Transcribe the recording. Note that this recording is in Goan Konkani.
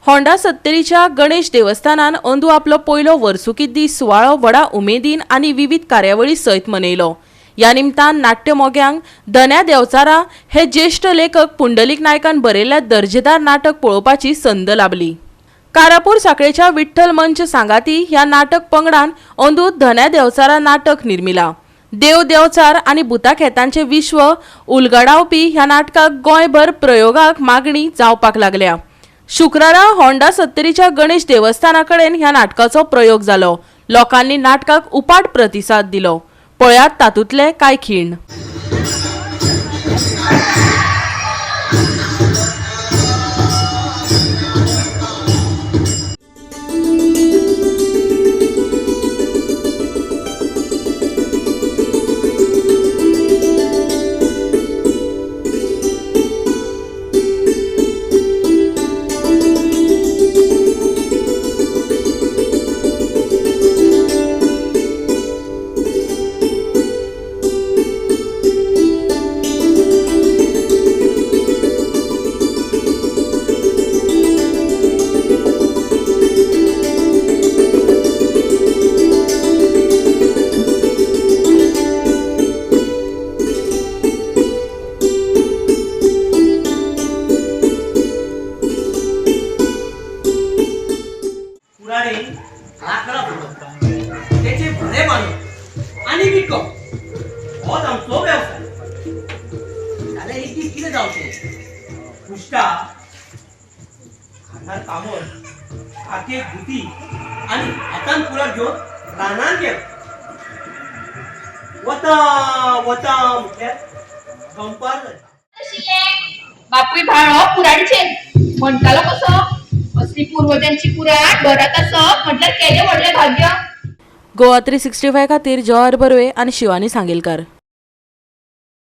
होंडा सत्तरीच्या गणेश देवस्थानान अंदू आपलो पयलो वर्सुकी दीस सुवाळो व्हडा उमेदीन आनी विविध कार्यावळी सयत मनयलो. ह्या निमतान नाट्यमोग्यांक धन्या देंवचारा हे ज्येश्ठ लेखक पुंडलीक नायकान बरयल्ल्या दर्जेदार नाटक पळोवपाची संद लाबली. कारापूर साखळेच्या विठ्ठल मंच सांगाती ह्या नाटक पंगडान अंदू धन्या देंवचारा नाटक निर्मिला. देव देंवचार आनी भुताखेतांचें विश्व उलगडावपी ह्या नाटकाक गोंयभर प्रयोगाक मागणी जावपाक लागल्या. शुक्रारा होंडा सत्तरीच्या गणेश देवस्थाना कडेन ह्या नाटकाचो प्रयोग जालो. लोकांनी नाटकाक उपाट प्रतिसाद दिलो. पळयात तातूंतले कांय खीण. कुराडीन लाकडां फोडप, तेचे भरे बांदप आनी विकप होच आमचो वेवसाय. जाल्यार एक दीस कितें जावचें, कुश्टा खांदार कामर, काकेक भुती आनी हातान कुराड घेवन रानान गेलो. वता वता म्हटल्यार दनपार जाली. आशिल्लें. बापूय भाळो कुराडीचेर म्हणटालो कसो असली पुर्वजांची कुराड घरांत आसप म्हटल्यार केदें व्हडलें भाग्य. गोवा 365 खातीर जवाहर बर्वे आनी शिवानी सांगेलकार.